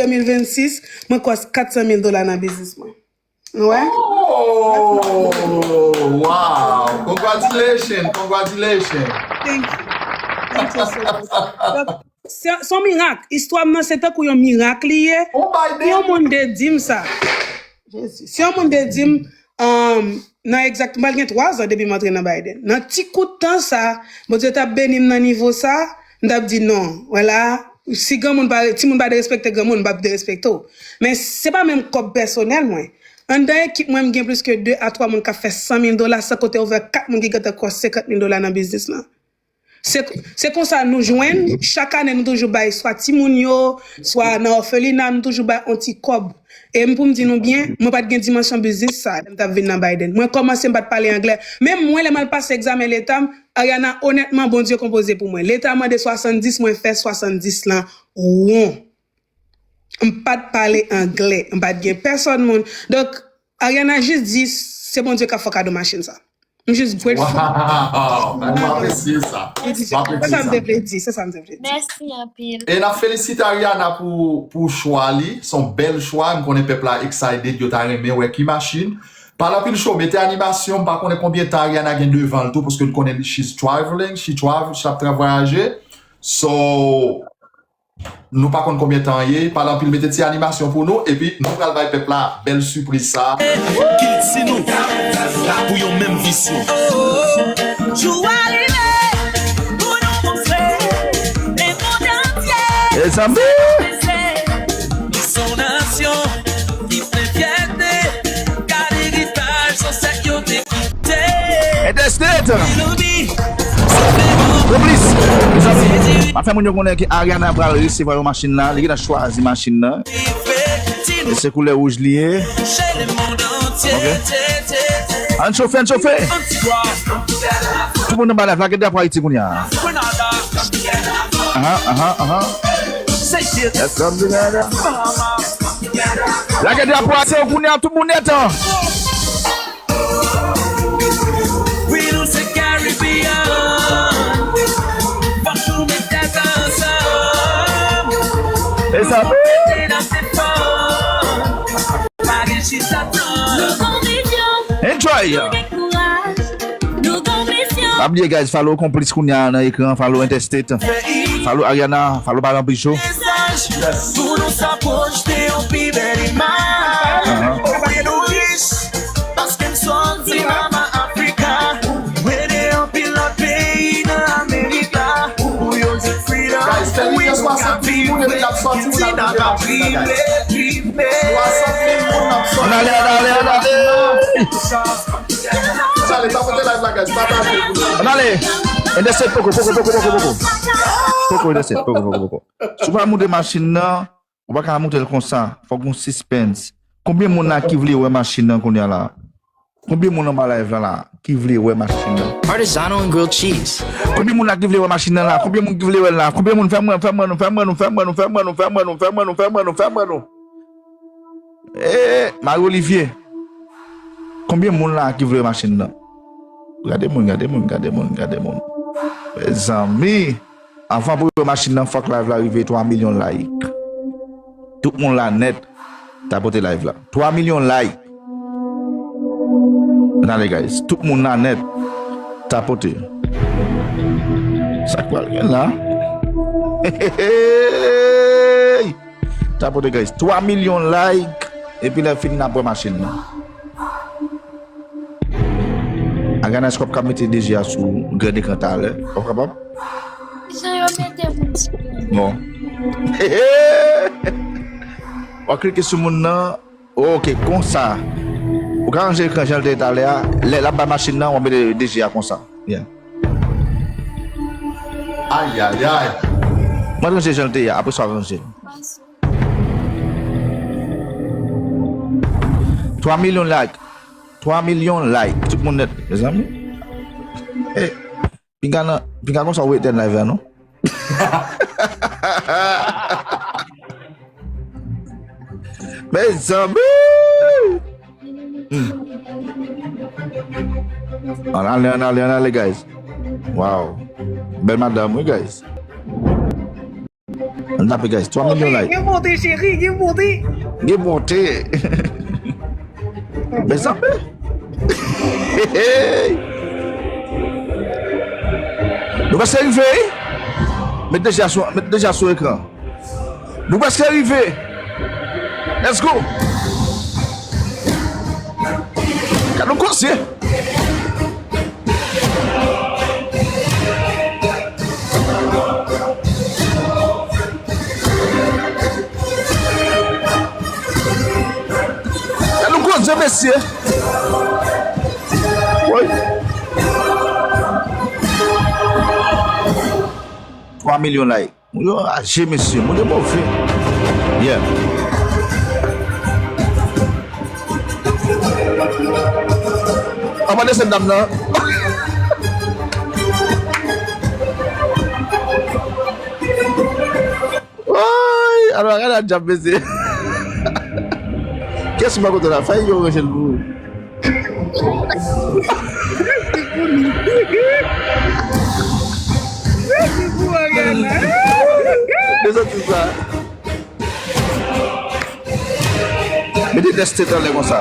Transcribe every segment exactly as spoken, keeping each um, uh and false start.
mil vennsis, mwen kwòs kat san mil dola nan biznis mwen. Ou wè? Oh, wow! Congratulations! Congratulations! Thank you. Thank you so much. Donk, se se yon mirak. Istwa m nan, se tankou yon mirak li ye. Oh, Biden! Si yon moun te di m sa, Jezi, si yon moun te di m, um, nan egzakteman, l gen twa zan depi m antre nan Biden. Nan ti kout tan sa, Bondye t ap beni m nan nivo sa, m t ap di non. Wè la, si granmoun pa, timoun pa derespekte granmoun, m p ap derespekte w. Men se pa menm kòb pèsonèl mwen. Anndan ekip mwen, m gen plis ke de a twa moun k ap fè san mil dola, san konte ouvè kat moun ki gentan kwòs senkant mil dola nan biznis lan. Se, se konsa nou jwenn, chak ane nou toujou bay swa timoun yo, swa nan òfelina, nou toujou bay yon ti kòb. E m pou m di nou byen, mwen pa t gen dimansyon biznis sa lè m t ap vin nan Biden. Mwen kòmanse m pa t pale anglè. Menm mwen lè m al pase egzamen leta m, Ariana, onètman, Bondye konpoze pou mwen. Leta mande swasanndis, mwen fè swasanndis lan won. M pa t pale anglè. M pa t gen pèsòn moun. Donk, Ariana jis di, se Bondye k ap fè w kado machin sa. M jis grateful. Wow! Mwen apresye sa. Li di, se sa m te vle di, se sa m te vle di. Mèsi anpil. E n ap felisite Ariana pou, pou chwa li. Se yon bèl chwa. M konnen pèp la excited, yo ta renmen wè ki machin. Pale anpil cho, mete animasyon, m pa konnen konbyen tan Ariana gen devan l tou, paske n konnen she's traveling, she travel, she ap vwayaje. So, nou pa konn konbyen tan ye, pale anpil, mete ti animasyon pou nou, epi nou pral bay pèp la bèl sipriz sa. Kilti nou la pou yon menm vizyon. Jou a rive pou nou montre lemonn antye. Mezanmi! Nou se yon nasyon ki plen fyète, gade eritaj zansèt yo te kite. Intestate! Melodi, Konplis! Mezanmi, m ap fè moun yo konnen ke Ariana pral resevwa yon machin la. Li gentan chwazi machin nan. E se koulè wouj li ye. Chè lemonn antye. Ok. Ann chofe, ann chofe! Tout moun anba live, lage drapo Ayiti kounye a. Aha, aha, aha. Let's come together. Lage drapo Ayiti kounye a, tout moun nèt an. Wi, nou se Caribbean. Fòk nou met tèt ansanm. E sa, Mete n ap defann. Pa gen chita tan. Nou gon vizyon. Enjoy! Nou gen kouraj. Nou gon misyon. Pa bliye, guys, follow Konplis kounye a nan ekran, follow Intestate, follow Ariana, follow Paran Picho. Mesaj pou nou sa pwojte yon pi bèl imaj. Wi, nou rich paske n sòti Mama Afrika. Nou ede anpil lòt peyi nan Amerik la pou yo jwenn freedom. Guys, fè limyè swasant mil moun epi n ap sòti, moun ap vin Afrika, guys. Swasant mil moun ap sòti. Ann ale, ann ale, ann ale! Ann ale, tapote live la, guys. Pataje pou nou. Ann ale! Intestate, poko, poko, poko, poko, poko. Poko, Intestate, poko, poko, poko. Si w pa monte machin nan, ou pa ka monte l konsa. Fòk gon suspense. Konbyen moun la ki vle wè machin nan kounye a la? Konbyen moun anba live la la ki vle wè machin nan? Partisano and grilled cheese. Konbyen moun la ki vle wè machin nan la? Konbyen moun ki vle wè l la? Konbyen moun? Fè m wè, fè m wè nou, fè m wè nou, fè m wè nou, fè m wè nou, fè m wè nou, fè m wè nou, fè m wè nou, fè m wè nou. Eh, Marie Olivier. Konbyen moun la ki vle wè machin nan? Gade moun, gade moun, gade moun, gade moun. Mezanmi, avan pou yo machin nan, fòk live la rive twa milyon like. Tout moun la nèt, tapote live la. Twa milyon like. Ann ale, guys. Tout moun la nèt, tapote. Sa k pral gen la? Hey! Tapote, guys. Twa milyon like. Epi lè fini, n ap wè machin nan. Ariana, èske w ap ka mete D J a sou gran ekran talè? W ap kapab? Jan yo mete moun sou moun. Bon. W ap klike sou moun nan. Ok, konsa. Ou ka ranje ekran jan l te ye talè a. Lè l ap bay machin nan, w ap mete D J a konsa. Yeah. Ayayay. Mwen ranje jan l te ye a, apre sa w ranje l. Twa milyon like. Twa milyon like. Tout moun nèt, mezanmi. Hey, pinga nan, pinga konsa w etèn live la, non? Mezanmi! Hmm. Ann ale, ann ale, ann ale, guys. Wow. Bèl madanm, wi, guys. N ap guys, twa milyon like. Gen monte, cheri, gen monte. Gen monte. Mezanmi. Hey! Nou prèske rive, wi. Met deja sou, met deja sou ekran. Nou prèske rive. Let's go. Gad yon koze. Gad yon koze, mesye. Woy. Twa milyon like. Moun yo raje, mesye. Moun yo move. Yeah. Anba desann dam nan. Woy! Alò, gade a djab, mesye. Kiyès ki pa kontan la? Fè yo ranje l pou ou. Mete tèt tèt anlè konsa.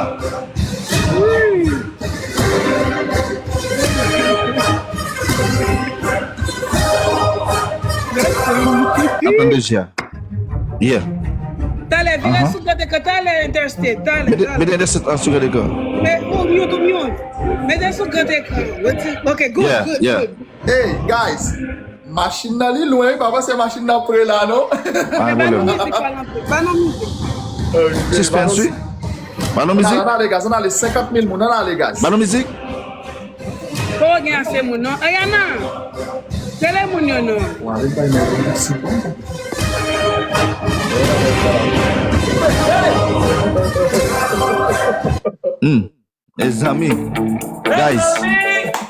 N ap tann deja. Yeah. Talè, vire sou grand ekran, talè, Interstate, talè, mete, talè. Mete Interstate an sou grand ekran. Mete, oh, mute, oh, mute. Mete sou grand ekran. Ok, good, yeah, good, yeah, good. Hey, guys, machin nan li lwen, wi, pa panse machin nan pre la, non? Pa gen pwoblèm. Ba nou mizik, ba nou mizik. Ok, suspense, wi. Ba nou mizik. Ann ale, guys, ann ale, senkant mil moun, ann ale, guys. Ba nou mizik. Ko gen ase moun, non? Ayana, rele moun yo, non. Bon, ale bay mwen mizik, bon. Hmm. Mezanmi, guys,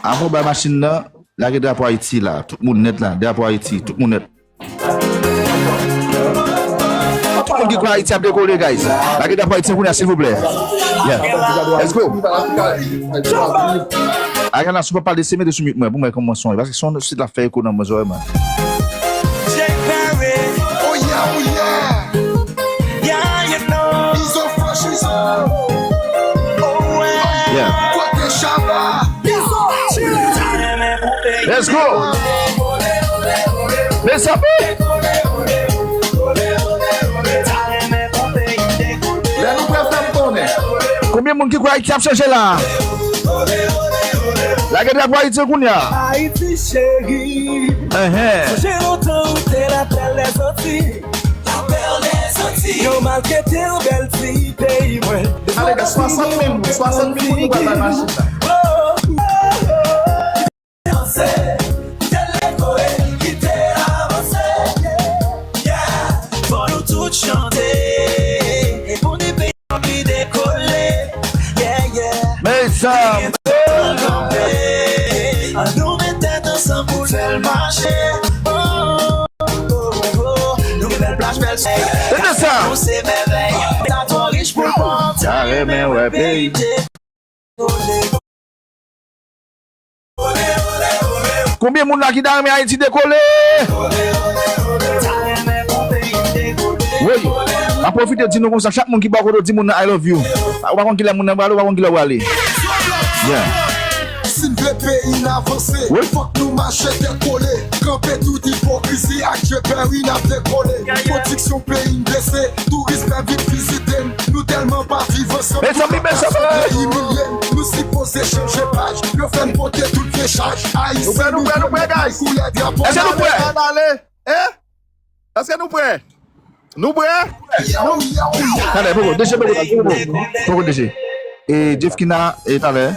avan w bay machin nan, lage drapo Ayiti la. Tout moun nèt la, drapo Ayiti, tout moun nèt. Tout moun ki kwè Ayiti ap dekole, guys. Lage drapo Ayiti kounye a, silvouplè. Yeah. Let's go. Ayana, si w pa pale, se mete sou mute mwen, pou mwen kòman son, paske son sit la fè eko nan mwen zòrèy mwen. Jay Perry. Oh yeah, oh yeah. Yeah, you know. Izo Fresh Izo. Oh, well. Yeah. Kote Shabba? Izo. Let's go. Mezanmi. Lè nou prè, fè m konnen. Konbyen moun ki kwè Ayiti ap chanje la? Lage drapo Ayiti kounye a. Ayiti cheri. Enhen. Sonje lontan ou te la tèl lèzoti. La perle sorti. Yo maltrete w bèl ti peyi mwen. Ale, gen swasant mil moun, swasant mil moun nou pral bay machin la. Oh, oh, oh. Danse, kite l dekoule, kite l avanse. Yeah, fò nou tout chante. E pou nou peyi nou anvi dekole. Yeah, yeah. Mezanmi. Ann nou met tèt ansanm pou fè l mache. Oh, oh, oh, oh. Nou gen bèl plaj, bèl sèy. Tande sa. Nou se mèvèy. Sa twò rich pou l pòv. Ta renmen wè peyi. Konbyen moun la ki ta renmen Ayiti dekole? Wi. M ap pwofite di nou konsa, chak moun ki bò kote w, di moun nan I love you. Ou pa konn kilè moun nan prale, ou pa konn kilè w prale. Yeah. Si n vle peyi n avanse, wi, fòk nou mache tèt kole. Kanpe tout ipokrizi ak Jay Perry, n ap dekole. Pwodiksyon peyi n blese, touris pè vin vizite n. Nou tèlman pa viv ansanm. Mezanmi, mezanmi. Peyi imilye n, nou sipoze chanje paj. Yo fè n pote tout vye chaj. Ayisyen, nou prè, nou prè, nou prè, guys. Koulè drapo. Èske nou prè? Ann ale. Hein? Èske nou prè? Nou prè? Talè, poko, D J, poko, poko, poko, D J. E Jeffkina, e talè.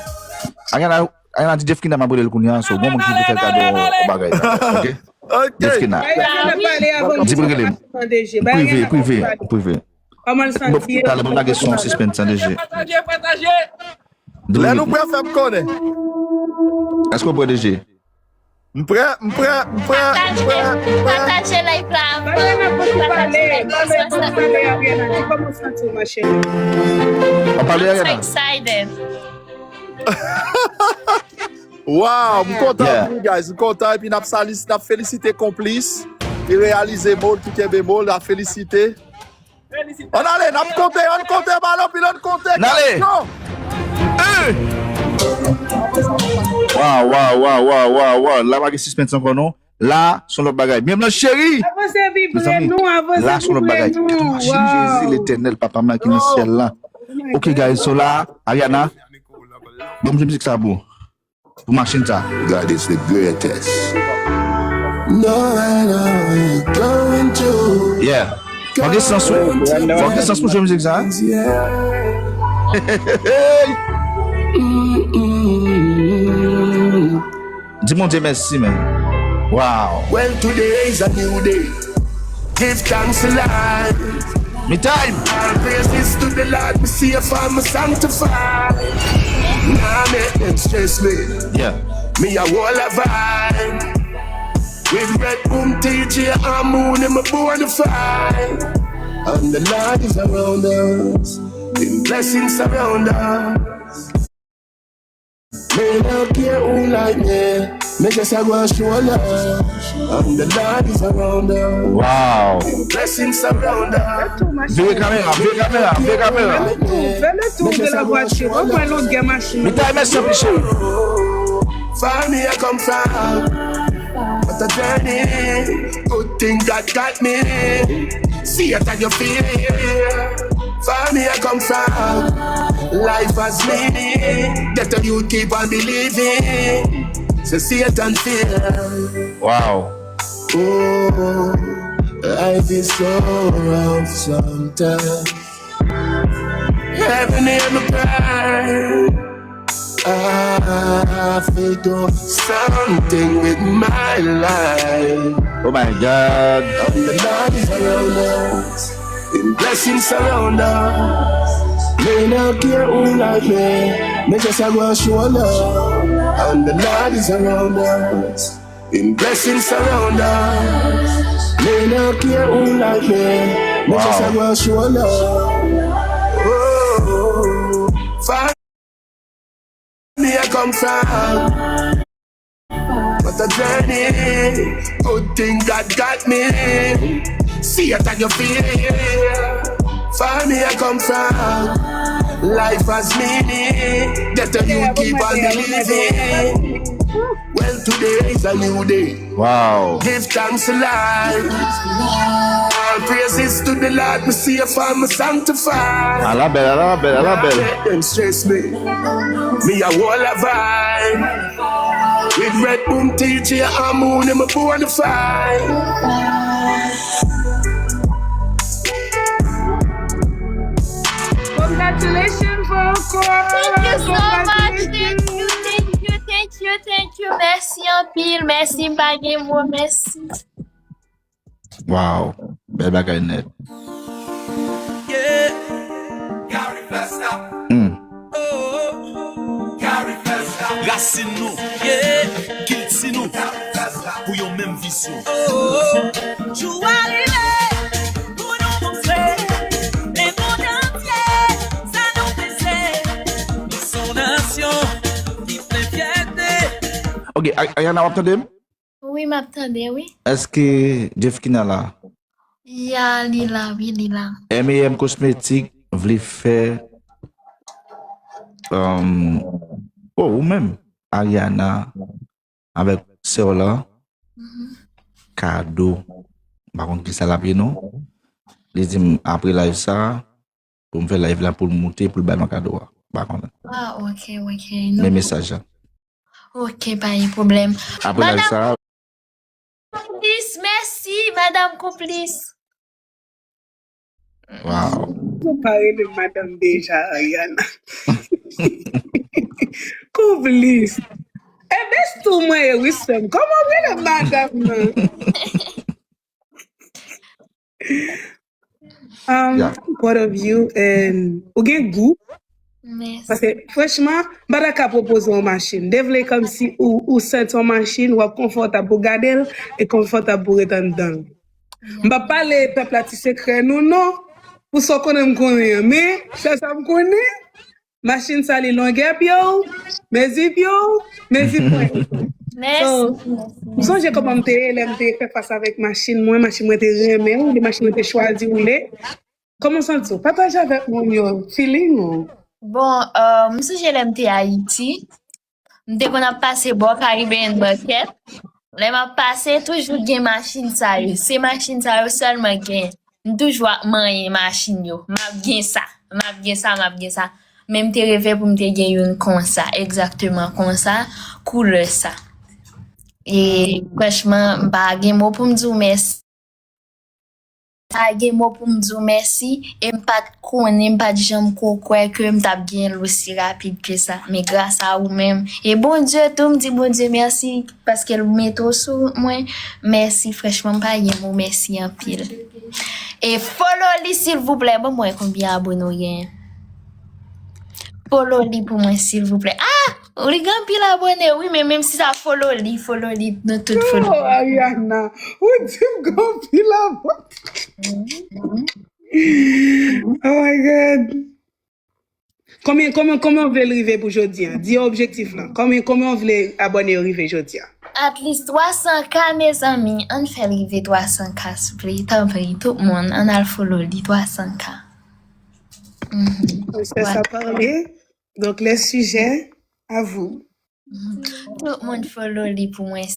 Ayana, Ayana di Jeffkina m ap rele l kounye a, so, bon, moun ki vle fè kado yon bagay, ok? Ok. Jeffkina. Di pou l rele m. Prive, prive, prive. Bon, talè, m ap lage son sispann, D J. Lè nou prè, fè m konnen. Èske w prè, D J? M prè, m prè, m prè, m prè, m prè. Pataje live la avan. Pataje live la avan. Kòman w santi w, ma chérie? An pale, Ariana. I'm so excited. Wow, m kontan anpil, guys. M kontan, epi n ap sali, n ap felisite konplis. Ki reyalize mo l, ki kenbe mo l, a felisite. Ann ale, n ap konte, ann konte, balon pile, ann konte. N ale. Gason. Waw, waw, waw, waw, waw, waw. La pa gen sispens ankò non. La, se yon lòt bagay. Byen blanch cheri. Avanse vibre nou, avanse vibre nou. Waw. Jezi Letènèl, Papa m ki nan syèl la. Ok, guys, so la, Ariana, ban m jwe mizik sa pou, pou machin sa. God is the greatest. No, I know it going to. Yeah. Fò gen sans wi. Fò gen sans pou jwe mizik sa. Yeah. Di Bondye mèsi, man. Wow. Well, today is a new day. Give thanks to life. Me time. All praises to the Lord, me safe and me sanctified. Nah, make them stress me. Yeah. Me a whole a vibe. With Red Boom D J and Moon in my bona fide. And the Lord is around us. Him blessings surround us. Me no care who like me. Me just a go show love. And the Lord is around us. Wow. Blessings surround us. Vire kamera, vire kamera, vire kamera. Fè le tour, fè le tour de la voiture. Ou wè longè machin nan. Mita mèsi anpil cheri. Far me I come from. What a journey. Good thing God got me. Satan, you fear. Far me I come from. Life has meaning. Get a youth keep on believing. So Satan fear. Wow. Oh, life is so rough sometimes. Heaven hear my cry. I have to do something with my life. Oh my God. And the Lord is around us. Him blessings surround us. Me no care who like me. Me just a go show love. And the Lord is around us. Him blessings surround us. Me no care who like me. Me just a go show love. Oh, far me I come from. What a journey. Good thing God got me. Satan, you fear. Far me I come from. Life has meaning. Get a youth keep on believing. Well, today is a new day. Wow. Give thanks to life. All praises to the Lord, me safe and me sanctified. A la bèl, a la bèl, a la bèl. Nah, make them stress me. Me a whole a vibe. With Red Boom D J and Moon in my bona fide. Congratulations, Franco. Thank you so much. Thank you, thank you, thank you, thank you. Mèsi anpil, mèsi, m pa gen mo, mèsi. Wow, bèl bagay nèt. Yeah. Gary Festa. Hmm. Oh. Gary Festa. Rasin nou, yeah. Kilti nou, pou yon menm vizyon. Oh. Jou a rive pou nou montre lemonn antye sa nou bezwen. Nou se yon nasyon ki plen fyète. Ok, Ay-, Ayana, w ap tande m? Wi, m ap tande, wi. Èske Jeffkina la? Ya, li la, wi, li la. M A M Cosmetic vle fè, um, oh, ou menm, Ariana, avèk sè w la, mhm, kado. M pa konn kisa l ap ye, non. Li di m, apre live sa, pou m fè live la, pou l moute, pou l bay mwen kado a. M pa konnen. Ah, ok, ok. Men mesaj la. Ok, pa gen pwoblèm. Apre live sa. Konplis, mèsi, Madanm Konplis. Wow. Ou pa rele madanm deja, Ariana. Konplis. E bestou mwen ye, wi, sè m. Kòman w rele madanm nan? Um, yeah. I'm proud of you and ou gen gou. Mèsi. Paske, franchman, m pa ta ka pwopoze yon machin. Devle kòmsi ou, ou sèt yon machin, w ap konfòtab pou gade l e konfòtab pou ret anndan l. Yeah. M p ap pale pèp la ti sekrè nou, non. Pou sa w konnen m konnen an. Men, sèl sa m konnen, machin sa li longè pye w, mezi pye w, mezi pwen. So, m sonje kòman m te ye lè m te fè fas avèk machin mwen, machin mwen te renmen woule, machin mwen te chwazi woule. Kòman w santi w? Pataje avèk moun yo feeling ou. Bon, euh, m sonje lè m te Ayiti, m te konn ap pase bò Caribbean Market. Lè m ap pase, toujou gen machin sa yo. Se machin sa yo sèlman gen. M toujou ap manyen machin yo. M ap gen sa, m ap gen sa, m ap gen sa. Men m te reve pou m te gen youn konsa, egzakteman konsa, koulè sa. E franchman, m pa gen mo pou m di w mèsi. M pa gen mo pou m di w mèsi. E m pa t konnen, m pa t janm ko kwè ke m t ap gen l osi rapid ke sa. Men gras a ou menm. E Bondye tou, m di Bondye mèsi paske l mete w sou mwen. Mèsi, franchman, m pa gen mo, mèsi anpil. E follow li silvouplè, ban mwen konbyen abone w gen. Follow li pou mwen silvouplè. Ah! Li gen anpil abone, wi, men menm si sa follow li, follow li nan tout follow. Oh, Ariana, ou di m gen anpil abone. Oh my God. Konbyen, konbyen, konbyen w vle l rive pou jodi a? Di yo objektif lan. Konbyen, konbyen w vle abone yo rive jodi a? At least twa san K, mezanmi. Ann fè l rive twa san K, souple. Tanpri, tout moun, ann al follow li, twa san K. Princesse a parlé. Donc, les sujets, à vous. Tout moun follow li pou mwen,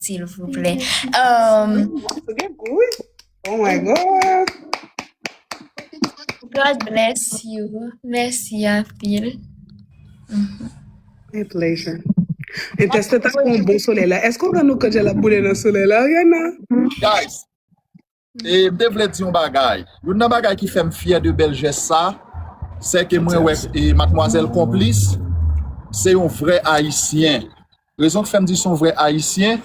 silvouplè. Um, Oh my God. God bless you. Mèsi anpil. A pleasure. E tèste ta yon bon solèy la. Èske w rann ou kont jan l ap boule nan solèy la, Ariana? Guys, e m te vle di yon bagay. Youn nan bagay ki fè m fyè de bèl jès sa, se ke mwen wè e madmwazèl Konplis se yon vrè ayisyen. Rezon k fè m di se yon vrè ayisyen,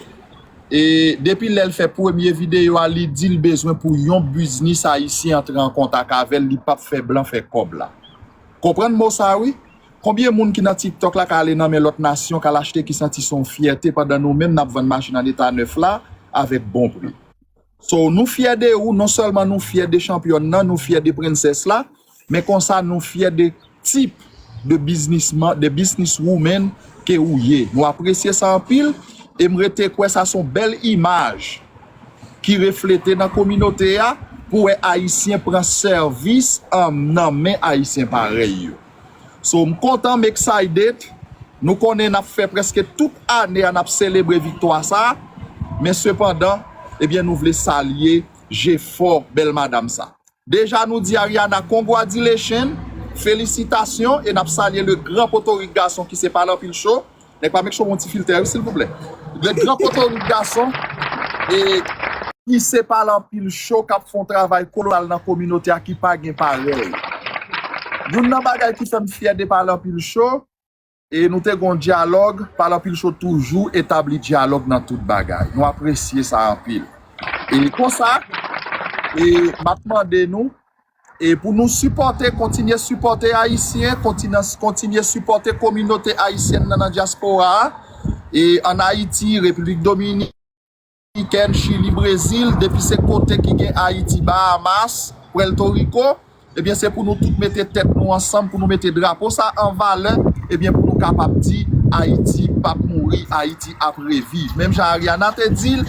e depi lè l fè premye videyo a, li di l bezwen pou yon biznis ayisyen antre an kontak avè l, li p ap fè blan fè kòb la. Konprann mo sa wi. Konbyen moun ki nan TikTok la ka ale nan men lòt nasyon, ka al achte, ki santi se yon fyète pandan nou menm n ap vann machin an eta nèf la avèk bon pri? So, nou fyè de ou, non sèlman nou fyè de chanpyòn nan, nou fyè de prensès la, men konsa nou fyè de tip de biznisman, de business woman ke ou ye. Nou apresye sa anpil, e m rete kwè sa se yon bèl imaj ki reflete nan kominote a pou wè ayisyen pran sèvis an nan men ayisyen parèy yo. So, m kontan, m excited. Nou konnen n ap fè prèske tout ane a n ap selebre viktwa sa, men sepandan, ebyen, nou vle salye jefò bèl madanm sa. Deja, nou di Ariana, congratulations, felisitasyon, e n ap salye le gran potorik gason ki se Pale Anpil Cho. Nèg pa make sure yon ti filtè wi, silvouplè. Le gran potorik gason, e ki se Pale Anpil Cho k ap fè yon travay kolosal nan kominote a ki pa gen parèy. Youn nan bagay ki fè m fyè de Pale Anpil Cho, e nou te gen yon dyalòg, Pale Anpil Cho toujou etabli dyalòg nan tout bagay. Nou apresye sa anpil. E konsa, e m ap mande nou, e pou nou sipòte, kontinye sipòte ayisyen, kontinye, kontinye sipòte kominote ayisyèn nan nan dyaspora a, e ann Ayiti, Repiblik Dominikèn, Chili, Brezil, depi se kote ki gen Ayiti, Bahamas, Puerto Rico, ebyen se pou nou tout mete tèt nou ansanm, pou nou mete drapo sa an valè, ebyen pou nou kapab di Ayiti p ap mouri, Ayiti ap reviv. Menm jan Ariana te di l,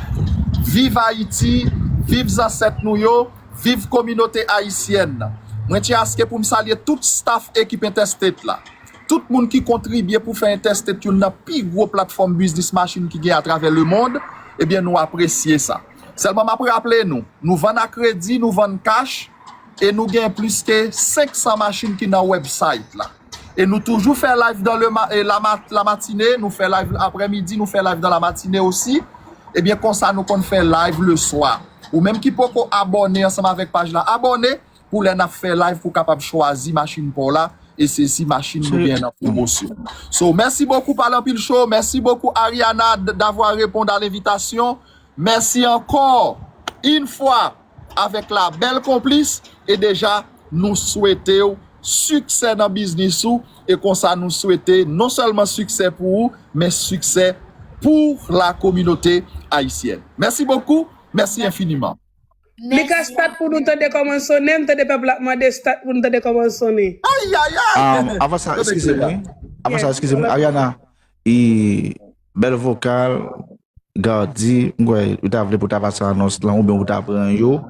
viv Ayiti, viv zansèt nou yo, viv kominote ayisyèn nan. Mwen tyen aske pou m salye tout staff ekip Interstate la. Tout moun ki kontribye pou fè Interstate youn nan pi gwo platfòm biznis machin ki gen atravè lemonn, ebyen nou apresye sa. Sèlman m ap raple nou, nou vann a kredi, nou vann kach, e nou gen plis ke senk san machin ki nan website la. E nou toujou fè live dans le ma, e la, ma, la matinée, nou fè live aprèmidi, nou fè live dans la matinée aussi. Ebyen konsa nou konn fè live le soir. Ou menm ki poko abòne ansanm avèk paj la, abòne pou lè n ap fè live pou kapab chwazi machin pa w la, e se si machin nou gen nan pwomosyon. So, merci beaucoup Pale Anpil Cho, merci beaucoup Ariana d, d'avoir répondu à l'invitation. Mèsi ankò une fois avec la belle Konplis, e deja nou swete w siksè nan biznis ou, e konsa nou swete non sèlman siksè pou ou, men siksè pour la communauté haïtienne. Merci beaucoup, merci infiniment. Li ka stat pou nou tande kòman l sonnen, m tande pèp la ap mande stat pou nou tande kòman l sonnen. Ayayay! Um, avan sa, eskize mwen. Avan sa, eskize mwen. Ariana, e, Bèl vokal, Gardy, m kwè, ou ta vle pou ta pase anons lan, oubyen ou ta pran yo,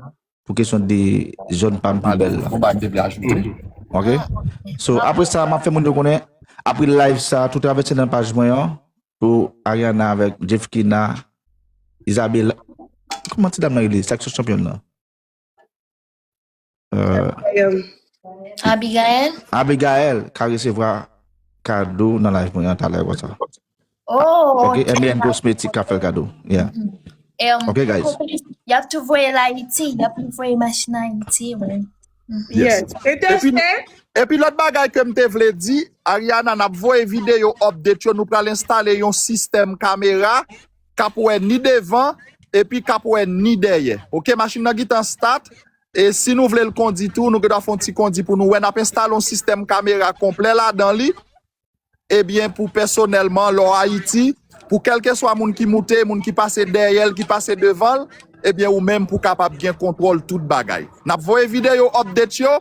pou kesyon de zòn pa m pi bèl la. Bon, bagay te vle ajoute. Ok? So, apre sa, m ap fè moun yo konnen, apre live sa, tou travèse nan paj mwen an, pou Ariana avèk Jeffkina, Isabella, kòman ti dam nan rele? Sa k sou chanpyon nan? Euh, Abigail. Abigail ka resevwa kado nan live mwen an talè konsa. Oh, Ok, M N Cosmetic ka fè l kado. Yeah. Em, Ok, guys. Y ap tou voye l Ayiti, y ap tou voye machin Ayiti, wi. Yes. Epi, epi lòt bagay ke m te vle di, Ariana, n ap voye videyo update yo, nou pral enstale yon sistèm kamera k ap wè ni devan epi k ap wè ni dèyè. Ok, machin nan gentan start. E si nou vle l kondi tou, nou gen dwa fè yon ti kondi pou nou wè. N ap enstale yon sistèm kamera konplè ladan li. Ebyen, pou pèsonèlman, lè w Ayiti, pou kèlkeswa moun ki moute, moun ki pase dèyè l, ki pase devan l, ebyen, ou menm pou kapab gen kontwòl tout bagay. N ap voye videyo update yo,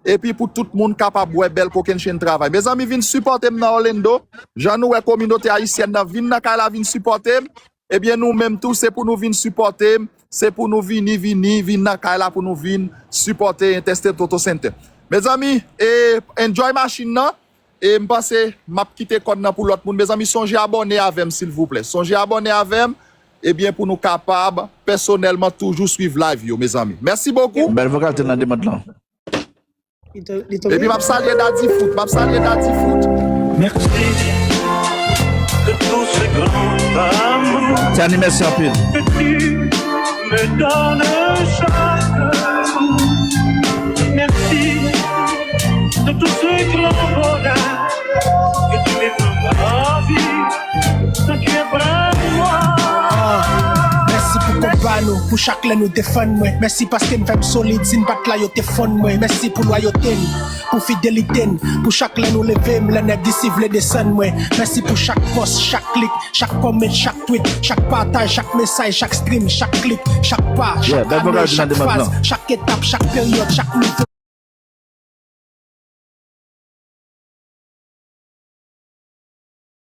epi pou tout moun kapab wè bèl kokennchenn travay. Mezanmi, vin sipòte m nan Orlando. Jan nou wè kominote ayisyèn nan vin nan kay la, vin sipòte m. Ebyen, nou menm tou, se pou nou vin sipòte m. Se pou nou vini, vini, vin nan kay la pou nou vin sipòte Interstate Auto Center. Mezanmi, e, enjoy machin nan. E m panse m ap kite kòd nan pou lòt moun. Mezanmi, sonje abòne avè m, silvouplè. Sonje abòne avè m, ebyen, pou nou kapab pèsonèlman toujou swiv live yo, mezanmi. Mèsi bokou. Bèl vokal te nan demande lan. Epi m ap salye Daddy Foot, m ap salye Daddy Foot. Merci de tout ce grand amour Tani, mèsi anpil. que tu me donnes chaque jour. Merci de tout ce grand bonheur que tu mets dans ma vie. Que tu es près de moi. Mèsi pou konba nou, pou chak lè nou defann mwen. Mèsi paske n fè m solid, si n pa t la yo te fonn mwen. Mèsi pou lwayote n, pou fidelite n, pou chak lè nou leve m, lè nèg isi vle desann mwen. Mèsi pou chak pòs, chak klik, chak comment, chak tweet, chak pataj, chak mesaj, chak stream, chak klik, chak pa, chak ane, chak faz, chak etap, chak peryòd, chak nivo.